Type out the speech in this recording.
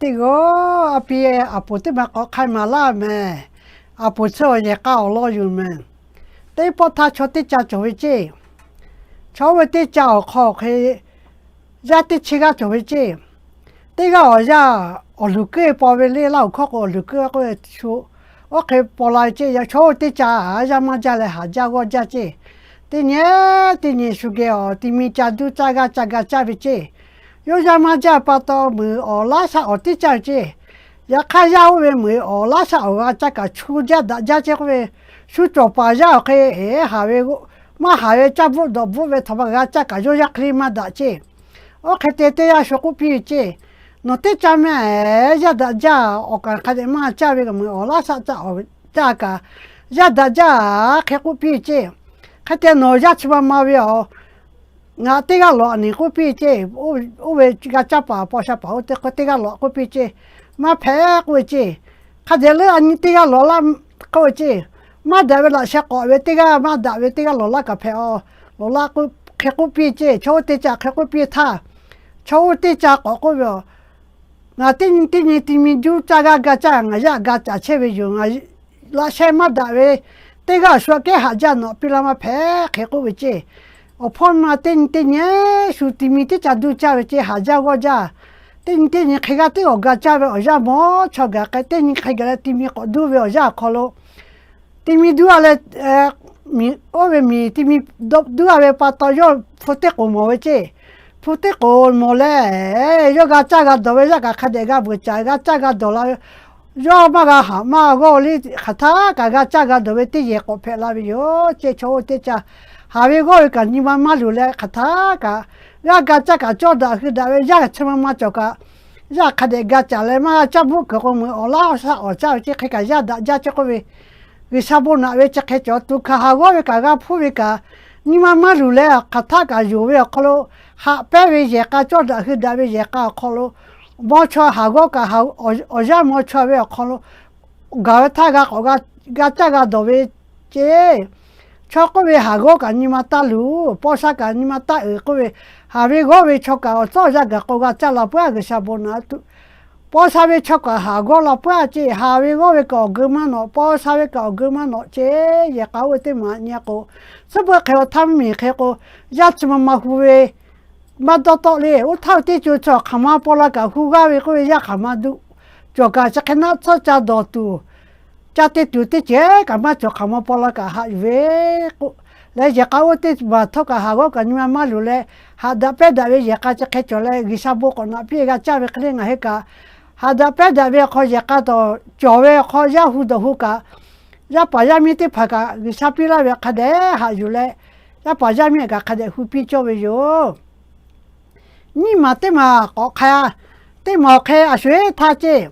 Teˇ g'aˇ a pi, aˬ poˍ teˇ ma k'awꞈ hk'ai maˍ laˇ mehˍ. Aˬ poˍ tcuh awˬ yehˬ k'a awˬ lawn yoˬ mehˍ. Teˇ pawˆ htaˇ chaw teˇ ca cawˬ ve ceˇ. Chaw oˇ ve teˇ ca awˬ hk'aw awˬ hk'e yaˇ teˇ chi g'aˇ cawˬ ve ceˇ. Teˇ g'aˇ awˬ yaˇ awˬ luˬ keuˆ paw ve le, Laˇ huˍ hkawˇ k'o awˬ luˬ keuˆ k'oˆ ve, oˇ hk'e paw la ve ceˇ. Chaw oˇ teˇ ca yaˇ maˇ jaˇ leh haˍ jaˇ g'awˇ jaˇ ceˇ. Teˇ nyi teˇ nyi shu geh awˬ ti mi ca duˇ caˇ g'aˇ caˇ ga caˇ ve ceˇ. Yawˇ yaˇ maˇ jaˇ pa taw, meuˍ awˬ laˇ shaˆ awˬ tiˉ caˇ ve ceˇ. Yaꞈ hk'aˇ, yaˇ oˇ ve meuˍ awˬ laˇ shaˆ awˬ g'a caˇ kaꞈ chu jaˇ daꞈ jaˇ ceˇ k'oˆ ve, shu cawˬ paˍ yaˇ awˬ hk'e eˍ haˍ ve, maˇ haˍ ve caˇ bvuhˆ dawꞈ bvuhˆ ve htaꞈ ma g'a caˇ kaꞈ yawˇ yaˇ hk'e le maˇ daꞈ ceˇ. Oˇ hk'e te teˇ g'aˇ shu k'oˆ piˇ ve ceˇ. Nawˬ teˇ ca mehˍ, yaˇ daꞈ jaˇ, awˬ kaˍ hk'a dehꞈ maˇ caˇ ve kaꞈ, meuˍ awˬ laˇ shaˆ caˇ awˬ caˇ kaꞈ yaˇ daꞈ jaˇ, hk'e k'oˆ piˇ ve ceˇ. Hk'e te nawˬ yaˇ chi ma ma ve aˬ, ngaˬ teˇ g'aˇ lawꞈ a nyi k'oˆ piˇ ceˇ. Oˇ ve g'a caˇ paˍ paw sha paˍ oˇ teˇ hk'e teˇ g'aˇ lawꞈ k'oˆ piˇ ceˇ. Maˇ hpehꞈ k'oˆ ve ceˇ. Hk'a dehꞈ leuˉ a nyi teˇ g'aˇ lawꞈ laˇ k'oˆ ve ceˇ. Maˇ daꞈ ve laꞈ sheh k'awꞈ ve teˇ g'aˇ maˇ daꞈ ve teˇ g'aˇ lawꞈ laˇ kaꞈ hpehꞈ a, lawꞈ laˇ hk'e k'oˆ piˇ ceˇ. Chaw oˇ teˇ ca hk'e k'oˆ piˇ htaˇ, chaw oˇ teˇ ca k'awꞈ k'oˆ ve aˬ, ngaˬ teˇ nyi teˇ nyi ti mi juˇ caˇ g'aˇ ga caˇ, ngaˬ yaˇ ga caˇ chehˇ ve yoˬ. Ngaˬ laꞈ sheh maˇ daꞈ ve teˇ g'aˇ shu aꞈ kehˉ haꞈ jaˇ, nawˬ piˇ laˇ maˇ hpehꞈ, hk'e k'oˆ ve ceˇ. Awˬ hpawˇ ma teˇ nyi teˇ nyi shu ti mi teˇ ca duˇ caˇ ve ceˇ, haˍ jaˇ g'awˇ jaˇ. Teˇ nyi teˇ nyi hk'e g'aˇ teˇ awˬ ga caˇ ve awˬ yanˇ mawˬ chaw gaˬ k'ai, teˇ nyi hk'e gaˬ leh ti mi k'awꞈ duˇ ve awˬ yanˇ awˬ hk'aw lo, ti mi duˇ a leh, oˇ ve miˬ ti mi duˇ a ve pa taw, yawˇ hpu teˇ k'oˍ mawˬ ve ceˇ. Hpu teˇ k'oˍ mawˬ leh, yawˇ g'a caˇ g'a dawˬ ve yaˇ kaꞈ hk'a dehꞈ g'a vuiˬ caˍ g'a caˇ g'a dawˬ la ve, yawˇ maˇ g'a haꞈ maˇ g'awˇ le, hk'aˬ htaˇ kaꞈ g'a caˇ g'a dawˬ ve teˇ yehˬ k'awꞈ hpehꞈ la ve yoˬ ceˇ. Chaw oˇ teˇ ca haˍ ve g'awˇ ve kaꞈ nyi ma maˇ luˬ leh, hk'aˬ htaˇ kaꞈ g'aˇ ga caˇ kaꞈ cawˇ daꞈ hui daꞈ ve yaˇ chi ma ma cawˬ kaꞈ, yaˇ hk'a dehꞈ ga caˍ leh maˇ g'a caˇ bvuhˆ kuiˬ k'o, meuˍ awˬ laˇ shaˆ awˬ caˇ ve ceˇ. Hk'e kaꞈ yaˇ daꞈ jaˇ ceˇ k'oˆ ve, G'uiˬsha bon naꞈ ve chi hk'e cawˬ tuˬ hkanˍ haˍ g'awˇ ve kaꞈ g'a hpuˇ ve kaꞈ, nyi ma maˇ luˬ leh hk'aˬ htaˇ kaꞈ yonˍ ve awˬ hk'aw lo, haꞈ pehnˇ ve yehˬ k'a, cawˇ daꞈ hui daꞈ ve yehˬ k'a awˬ hk'aw lo, maw chaw haˍ g'awˇ kaꞈ awˬ yanˇ maw chaw ve awˬ hk'aw lo gaˬ ve htaˇ g'a k'awꞈ g'a caˇ g'a dawˬ ve ceˇ. Chaw k'oˆ ve haˍ g'awˇ kaꞈ nyi ma taˇ luˬ, paw sha kaꞈ nyi ma taˇ uiˍ k'oˆ ve, haˍ ve g'awˇ ve chaw kaꞈ awˬ tcuhˉ awˬ yanˇ gaˬ k'o g'a caˇ la puiˉ a, G'uiˬsha bon naꞈ tuˬ. Paw sha ve chaw kaꞈ haˍ g'awˇ la puiˉ a ceˇ. Haˍ ve g'awˇ ve kaꞈ awˬ geu maˇ nawꞈ, paw sha ve kaꞈ awˬ geu maˇ nawꞈ ceˇ. Yehˬ k'a oˇ ve teˇ maˬ nyi k'o, suhˉ beuˆ hk'e awˬ htaˇ mvuhˇmiˬ hk'e k'o, yaˇ chi ma ma hu ve maˇ dawˇ tawˆ le. Oˇ htaˇ teˇ co chaw hk'aˬ ma paw la kaꞈ hu g'aˇ ve k'oˆ ve, yaˇ hk'aˬ ma duˆ cawˬ kaꞈ chi hk'e naˆ tsuhˇ ca dawˬ tuˬ, ca te tuˬ teˇ ceuˬ kaꞈ maˇ cawˬ, hk'aˬ ma paw la kaꞈ haꞈ yuˬ ve k'o, leh yehˬ k'a oˇ teˇ maˬ htawˇ kaꞈ haˍ g'awˇ kaꞈ nyi ma maˇ luˬ leh, haꞈ daꞈ pehnˇ daꞈ ve yehˬ k'a chi hk'e cawˬ leh, G'uiˬsha bon k'awꞈ naꞈ piˇ g'a caˇ ve hk'e le ngaˬ hui kaꞈ, haꞈ daꞈ pehnˇ daꞈ ve awˬ hk'aw yehˬ k'a taw cawˬ ve awˬ hk'aw yaˇ hu dawˬ hu kaꞈ, yaˇ paˍ yaˇ miˇ teˇ hpaˍ kaꞈ G'uiˬsha piˇ laˇ ve hk'a dehꞈ haꞈ yuˬ leh, yaˇ paˍ yaˇ miˇ kaꞈ hk'a dehꞈ hu piˇ cawˇ ve yoˬ. Nyiˇ maˬ teˇ maˬ k'awꞈ hk'a, teˇ maˬ awˬ hk'e a sho eˉ htaˇ ceˇ.